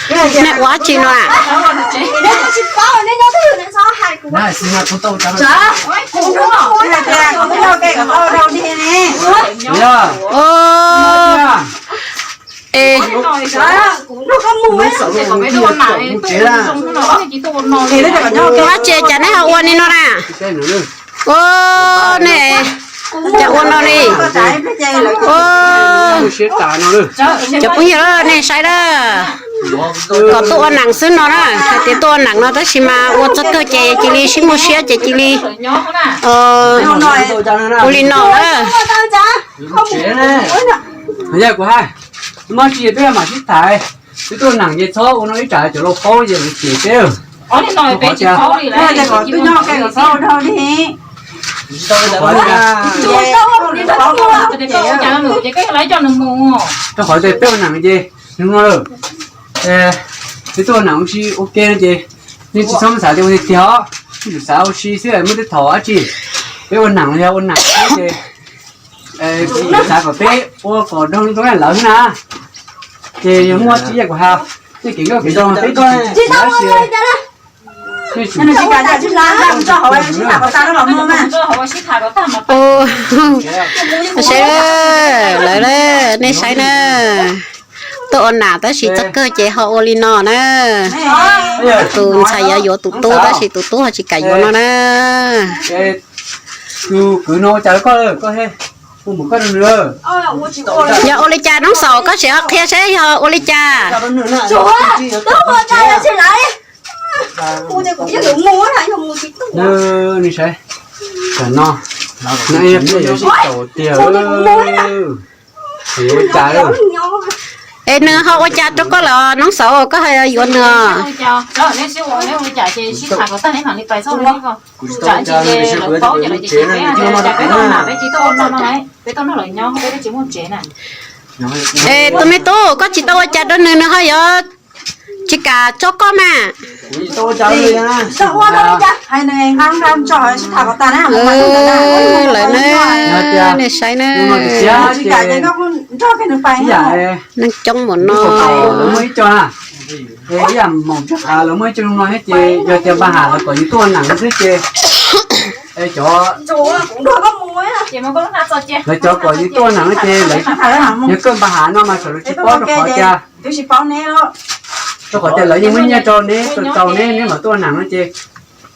Nej ua dab tsi no na? Ua dab tsi cas nej ho ua li no na? Ua, nej cas ua no li? Ua, cov phooj ywg nej saib na, kom tuaj ua neem xwb no na, hais tias tuaj ua neem no tab sis mas ua txog kawg ces cia li sib muaj siab ces cia li ua li no na. Yog kuv hais, muaj tsis peb mam sib tham, twb tuaj ua neem ces txhob ua no ib tsam cov laus paub ces lawv cem peb. Rau qhov tias peb ua neem ces nws no lawm, twb tuaj ua neem ua si ua ke no ces nej tsis txhob xav tias ua tiag tiag os, nej tsum xav ua si xwb muaj tej thaum dab tsi peb ua neem los yog ua neem xwb ces xav kom peb ua kom raug zoo rau lawv xwb na. Ces yog muaj tsis yog kuv hais, nej kev nkauj kev nraug peb tsis tsis tsis Saib lawv, nej saib na, tuaj ua neem tab sis txog kawg ces ho ua li no na. Tus ntxhais yuav yuav tus tub tab sis tus tub ho tsis kam yuav no na. Yog ua li cas Noob Xaus, koj sim ho qhia saib yog ua li cas? Es nws ho ua cas rau koj lawm Noob Xaus, koj ho yuav nws? Es tus me tub, koj tsis tau ua cas rau nws, nws ho yuav tsis kam tso koj mas. Lawv na, nej saib na, neeg coob npaum no. Lawv muaj ib co no thiab ces yog tias npaj ham lawv kom yus tuaj ua neem xwb ces cov, lawv cov kom yus tuaj ua neem no ces lawv, yog koj npaj ham no mas xyov lawv tsis paub rau qhov tias, rau qhov tias lawv yeej muab nyiaj rau neb tau neb, neb mam tuaj ua neem no ces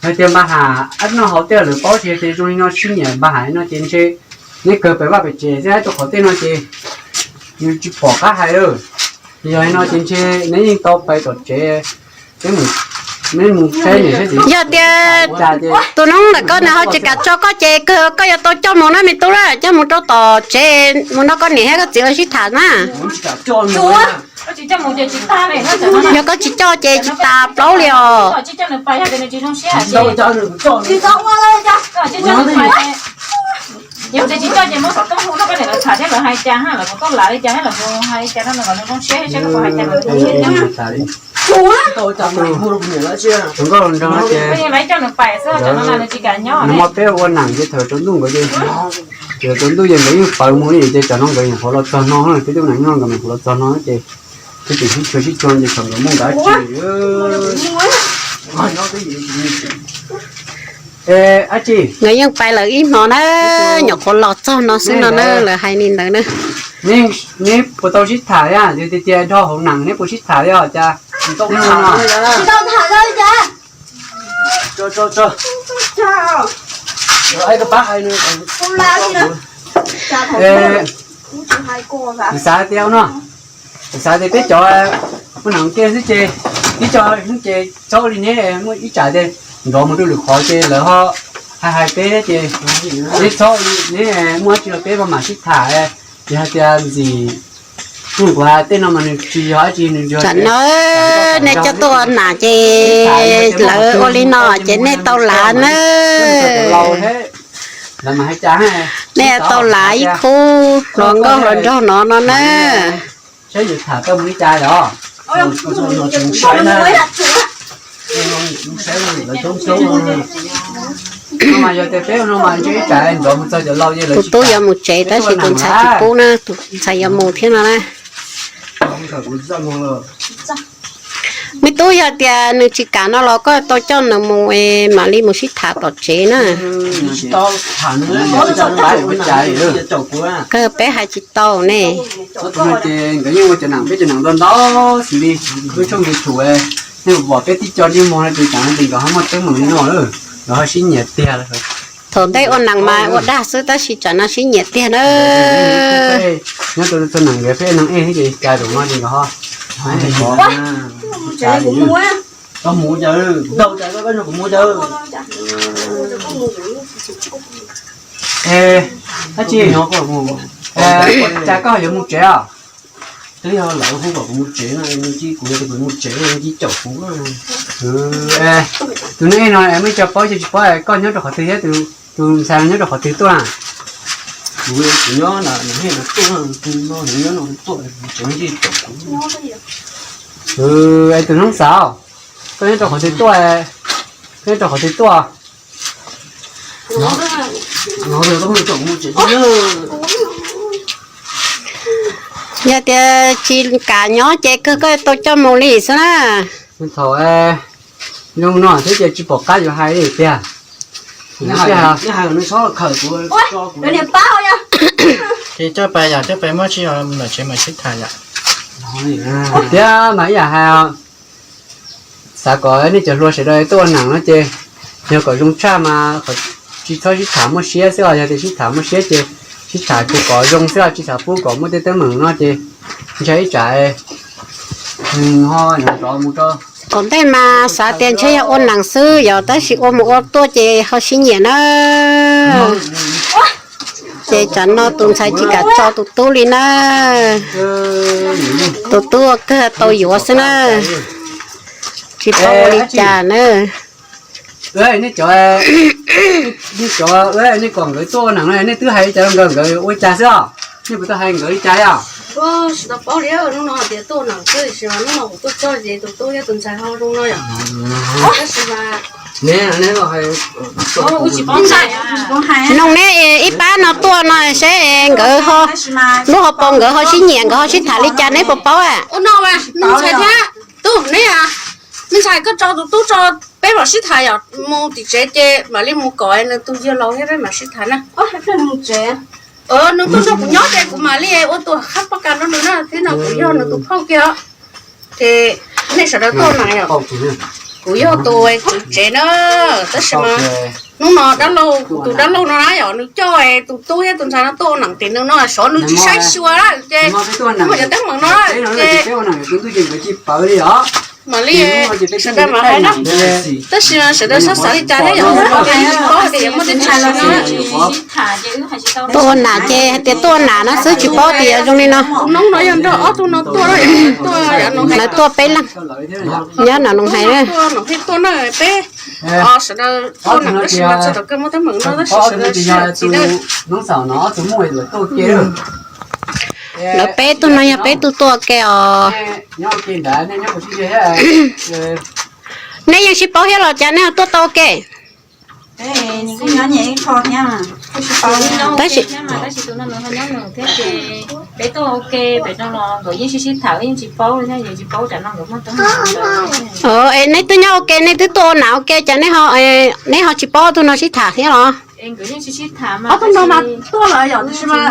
yog tias npaj ham noj haus tej lawv paub ces zoo li no sib nyiam npaj ham no ces ntshe neb kawg pem vaj pem tsev xwb, rau qhov tej no ces yus tsis pom qab hais lawm. Yog li no ces ntshe neb yeej tau pais tom tsev, neb mus saib niam saib txiv. Yog tias tus noob ntawm koj nws ho tsis kam tso koj ces kawg koj yuav tau coj mus na me tub na, coj mus rau tom tsev mus nrog koj niam thiab koj txiv lawv sib tham na. Yog koj tsis coj ces tsis tas plaub li os. Nkauj nraug ces nws muaj peb ua neem ces thaum tsaus ntuj nkawd ces, ces tsaus ntuj ces nkawd yeej pawv mus li ces tsam no nkawd nyuam qhuav los txog no, peb tub neem nyob nkawd nyuam qhuav los txog no ces peb tseem sib tshua sib tshua ces tsam nkawd muaj nkawd dab tsi. Nkawd yeej pais lawm ib hmo na, nyuam qhuav los txog no xwb no na, lawv hais li ntawd na. Neb puas tau sib tham thiab? Yog tias tias nrog hauv neem neb puas sib tham thiab cas? Kuv xav tias no, kuv xav tias peb cov ua neem kiag xwb ces ib co hnub ces txhob li neb muaj ib tsam ces nrov mus rau lwm qhov ces lawv ho hais hais peb ces neb txhob li neb muaj dab tsi los peb mam sib tham. Yog hais tias ntxim, kuv hais tej no mas nws tsis yog dab tsi, nws yog tsam no nej coj tuaj ua neem ces lawv ua li no ces nej tau lav na. Nej tau lav ib khub hluas nkauj hluas nraug no no na. Saib yus tham tau mus li cas os. Tus tub yuav mus tsev tab sis tus ntxhais tsis pub na, tus ntxhais yuav mus thiab no na. Me tub, yog tias nws tsis kam no los koj tau coj nws mus es mam li mus sib tham tom tsev na. Kawg peb hais tsis tau ne. Nkawd yeej ua cov nam, peb cov nam ntau ntau xws li wb tshooj YouTube, nej pom peb tib co ntsej muag no ces tsam no ces nkawd ho muaj teeb meem li no lawm, nkawd ho sib nyiam tiag lawm. Thaum ntej ua nam mas ua dag xwb tab sis tsam no sib nyiam tiag na. Nyob rau txog nam nkawd peb neeg ej thiab ces cas zaum no ces nkawd ho Koj mus cas, koj mus cas, dab tsi, cas koj yuav mus tsev os? Twb yog lawv hu kom kuv mus tsev no, kuv yog kuv mus tsev, cia caum kuv. Tus neeg no muaj ib co paub, ib co tsis paub, koj nyob rau qhov twg thiab tus ntxhais no nyob rau qhov twg tuaj? Kuv, kuv nyob no, nws tuaj, nws nyob no tuaj, tsev cia caum kuv. Tus Hmoob Xauv, koj nyob rau qhov twg tuaj? Koj nyob rau qhov twg tuaj? Yog tias tsis kam nyob ces kawg koj tau coj mus li xwb na. Thaum zoo no thiab ces tsis pom qab yuav hais li tiag. Ces coj pais yom, coj pais muab tso lawm tsev mas sib tham yom. Tiag mas ib yam hais, xav kom nej cov hluas sawv daws tuaj ua nam no ces yog kom zoo tshaj mas tsis txhob sib tham muaj siab xwb os. Yog tias sib tham muaj siab ces sib tham kom zoo xwb os, tsis xav pub kom muaj tej teeb meem no ces ntshai ib tsam nws ho nrov mus rau. Thaum ntej mas xav tias ntshe yog ua nam xwb yom, tab sis ua mus ua tuaj ces ho sib nyiam na. Ces tsam no tus ntxhais tsis kam tso tus tub li na. Tus tub kawg tau yuav xwb na. Tsis paub ua li cas na. Nej cov, nej kom nkawd tuaj ua nam no nej twb hais li cas rau nkawd, nkawd ua cas xwb os? Nej puas tau hais nkawd li cas os? Tsis tau paub li, hnub no hais tias tuaj ua nam xwb, tab sis mas hnub no kuv tuaj txog ces tus tub thiab tus ntxhais ho zoo no yom. Tab sis mas noog neb ib pab no tuaj no seb nkawd ho, lub hauv paus nkawd ho sib nyiam nkawd ho sib tham li cas neb puas paub? Ua no, ntxhais thiab tub, neb, me ntxhais koj tso tus tub tso, peb mam sib tham yom, mus tim tsev ces mam li mus kom nws tus yawg laus thiab peb mam sib tham na. Nws tuaj nrog kuv nyob ces kuv mam li ua tus qhab pob kas rau nws na, thiab no kuv yog nws tus phauj kiag. Ces nej sawv daws tuaj mas yom, kuv yog tus tswv tsev na, tab sis mas hnub no dab laug, tus dab laug no na yom, nws coj tus tub thiab tus ntxhais no tuaj ua nam tim nws no, xyov nws tsis saib xyuas ces muaj cov teeb meem no ces mam li sawv daws mam hais na. Tab sis mas sawv daws txhob xav li cas thiab yom, tsis paub hais tias yuav muaj tej ntshai los no. Tuaj ua nam ces hais tias tuaj ua nam no xwb tsis paub tias yuav zoo li no. Tus noob no yog nrog ob tug no tuaj, tuaj, tuaj peb leeg nyob no noo hais na. Tuaj no peb sawv daws tuaj nam tab sis mas txog tom kawg muaj teeb meem no tab sis sawv daws sib txiv na. Lawv peb tug no yog peb tug tuaj ua ke os. Nej yeej sib paub thiab los cas nej ho tuaj tau ua ke? Tab sis peb tuaj ua ke pem no los nkawd yeej sib sib tham yeej tsis paub li thiab, tsis paub tsam no nkawd muaj teeb meem. Es nej twb nyob ua ke, nej twb tuaj ua nam ua ke cas nej ho, nej ho tsis paub ob tug no sib tham thiab los? Ob tug no mas tuaj lawm yom, tiam sis mas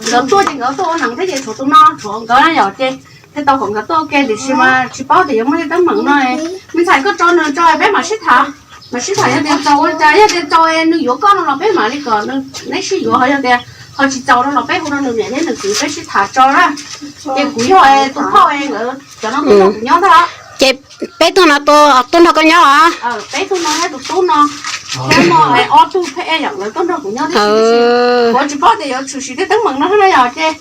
nkawd tuaj ces nkawd tuaj ua nam thiab ces tshuav tus no tshuav nkawd yom, ces thiaj tau kom nkawd tuaj ua ke, tiam sis mas tsis paub tias yuav muaj tej teeb meem no. Me ntxhais koj tso nws tso peb mam sib tham, mam sib tham yog tias txaus ua cas, yog tias txaus nws yuav koj no los peb mam li kom neb sib yuav, ho yog tias ho tsis txaus no los peb hu rau nws niam thiab nws txiv peb sib tham tso na. Ces kuv yog tus phauj nkawd cov no tuaj nrog kuv nyob ntag. Ces peb tug no tuaj nrog koj nyob los? Peb tug no thiab tus tub no thiab no ob tug peb yom, nkawd tuaj nrog kuv nyob thiab. Kuv tsis paub tias yuav tshwm sim tej teeb meem no thiab na yom, ces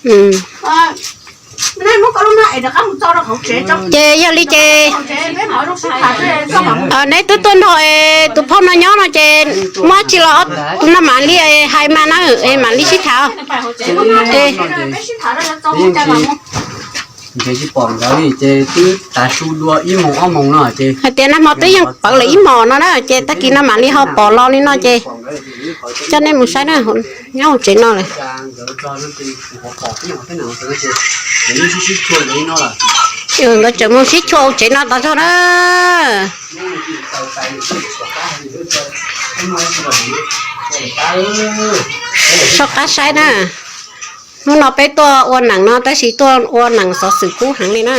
nej muab koj lub nab es rov qab mus tso rau hauv tsev tso. Ces yog li ces neb twb tuaj nrog tus phauj no nyob no ces muab tsis los tus no mam li hais mas na, mam li sib tham. Ntshe tsis pom nkawd li ces twb tav su dua ib moos ob moos no ces hais tias nag hmo twb yeej pawv lawm ib hmos no na, ces tag kis no mam li ho pom los li no ces coj nej mus saib na. Nyob hauv tsev no lawm. Nkawd tseem mus sib chua hauv tsev no tod zog na. Soj qab saib na. Hnub no peb tuaj ua nees no tab sis tuaj ua nees xov xwm kub heev li na.